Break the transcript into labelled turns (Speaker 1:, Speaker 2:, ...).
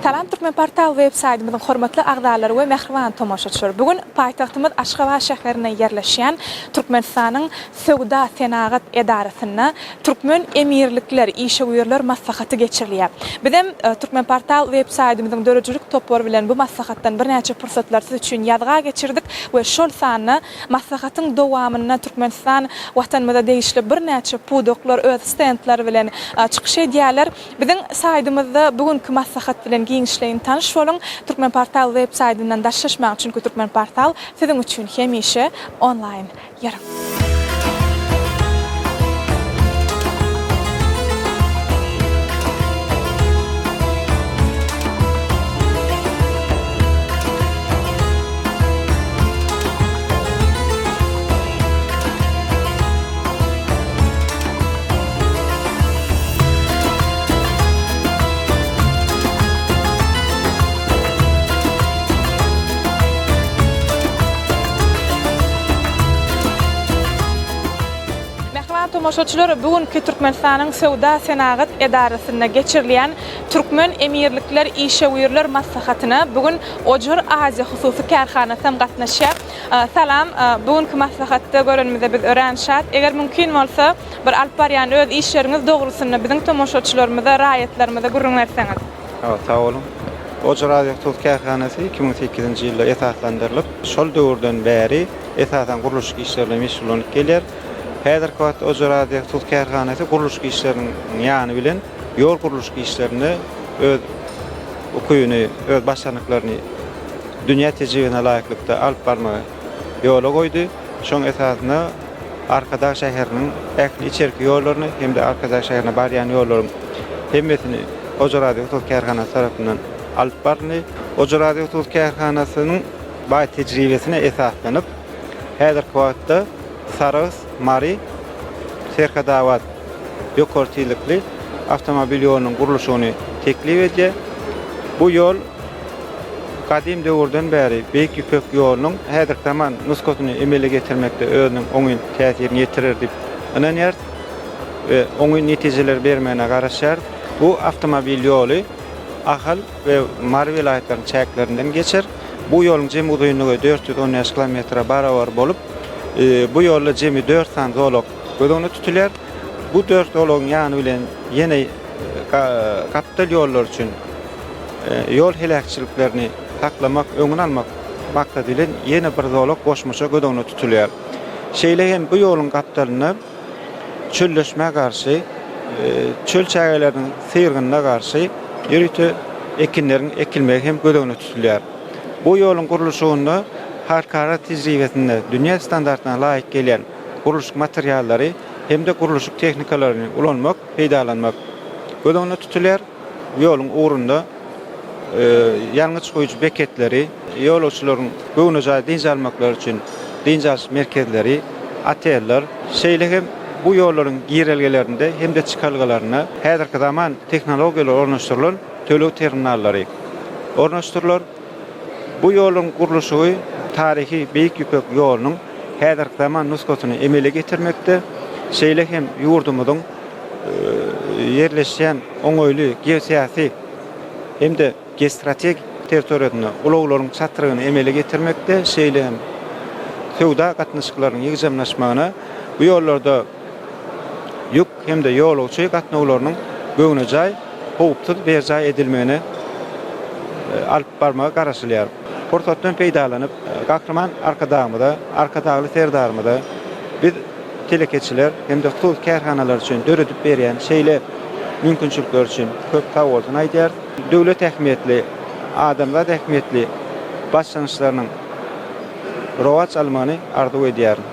Speaker 1: Salam Türkmenportal web saýtymyzyň hormatly agzalary we mähriban tomaşaçylar! Bu gün paýtagtymyz Aşgabat şäherinde ýerleşýän Türkmenistanyň Söwda senagat edarasynda Türkmen Emirlikler işewürler maslahaty geçirilýär. Bizem Türkmenportal web saýtymyzyň döredijilik topary bilen bu maslahatdan birnäçe pursatlary siz üçin ýazga geçirdik we şol sanda maslahatyň dowamynda Türkmenistan Watanymyza degişli birnäçe pudaklar öz stendleri bilen çykyş edýärler. Biziň saýtymyzda bu günki maslahat bilen giňişleýin tanyş boluň. Türkmenportal web saýtyndan daşlaşmaň, çünki Türkmenportal siziň üçin hemişe onlaýn. Ýörüň. Mähriban tomaşaçylar, bu günki Türkmenistanyň Söwda-senagat edarasynda geçirilýän Türkmen-Emirlikler işewürler maslahatyna bu gün Ojar Aziýa hususy kärhanasy hem gatnaşýar. Salam, bu günki maslahatda görenimize biz örän şat. Eger mümkin bolsa, bir alyp barýan öz işleriňiz dogrusynda biziň tomaşaçylarymyza, raýatlarymyza gürrüň berseňiz.
Speaker 2: Sag boluň. Ojar Aziýa hususy kärhanasy 2008-nji ýylda esaslandyrylyp, şol döwürden bäri esasan gurluşyk işleri bilen meşgullanyp gelýär. Häzirki wagtda Ojar Aziýa hususy kärhanasy gurluşyk işleriniň ýany bilen ýol gurluşyk işlerinde öz ukybyny, öz başarnyklaryny dünýä tejribesine laýyklykda alyp barmagy ýola goýdy. Şonuň esasynda Arkadag şäheriniň ähli içerki ýollaryny hem-de Arkadag şäherine barýan ýollaryň hemmesini Ojar Aziýa hususy kärhanasy tarapyndan alyp baryldy. Ojar Aziýa hususy kärhanasynyň baý tejribesine esaslanyp, häzirki wagtda Sarahs, Mary, Serhetabat ýokary tizlikli awtomobil ýolunyň gurluşygyny teklip edýär. Bu ýol gadym döwürden bäri Beýik Ýüpek ýolunyň häzirki zaman nusgasyny emele getirmekde özüniň oňyn täsirini ýetirer diýip ynanýarys we oňyn netijeleri bermegine garaşýarys. Bu awtomobil ýoly Ahal we Mary welaýatlarynyň çäklerinden geçer. Bu ýoluň jemi uzynlygy 415 kilometre barabar bolup, bu ýolda jemi dört sany zolak göz öňünde tutulýar. Bu dört zolagyň ýany bilen ýene gapdal ýollar üçin ýol heläkçiliklerini saklamak, öňüni almak maksady bilen ýene bir zolak goşmaça göz öňünde tutulýar. Şeýle hem bu ýoluň gapdalynda çölleşmä garşy, çöl çägeleriniň syrgynyna garşy ýörite ekinleriň ekilmegi hem göz öňünde tutulýar. Bu ýoluň gurluşygynda halkara tejribesinde dünýä standartlaryna laýyk gelýän gurluşyk materiallary hem-de gurluşyk tehnikalaryny ulanmak, peýdalanmak göz öňünde tutulýar. Ýoluň ugrunda ýangyç guýujy beketleri, ýolagçylaryň göwnejaý dynç almaklary üçin dynç alyş merkezleri, oteller, şeýle hem bu ýollaryň girelgelerinde hem-de çykalgalarynda häzirki zaman tehnologiýalar ornaşdyrylan töleg terminallary ornaşdyrylar. Bu ýoluň gurluşygy taryhy Beýik Ýüpek ýolunyň häzirki zaman nusgasyny emele getirmekde, şeýle hem ýurdumyzyň ýerleşýän oňaýly geosyýasy hem-de geostrategik territoriýasynda ulaglaryň çatrygyny emele getirmekde, şeýle hem söwda gatnaşyklarynyň ýygjamlaşmagyna, bu ýollarda ýük hem-de ýolagçy gatnawlarynyň göwnejaý, howpsuz berjaý edilmegine alyp barmagy garaşylýar. Pursatdan peýdalanyp, Gahryman Arkadagymyza, Arkadagly Serdarymyza biz telekeçiler hem-de hususy kärhanalar üçin döredip berýän şeýle mümkinçilikler üçin köp sagbolsun aýdýarys. Döwlet ähmiýetli, adamzat ähmiýetli başlangyçlarynyň rowaç almagyny arzuw edýärin.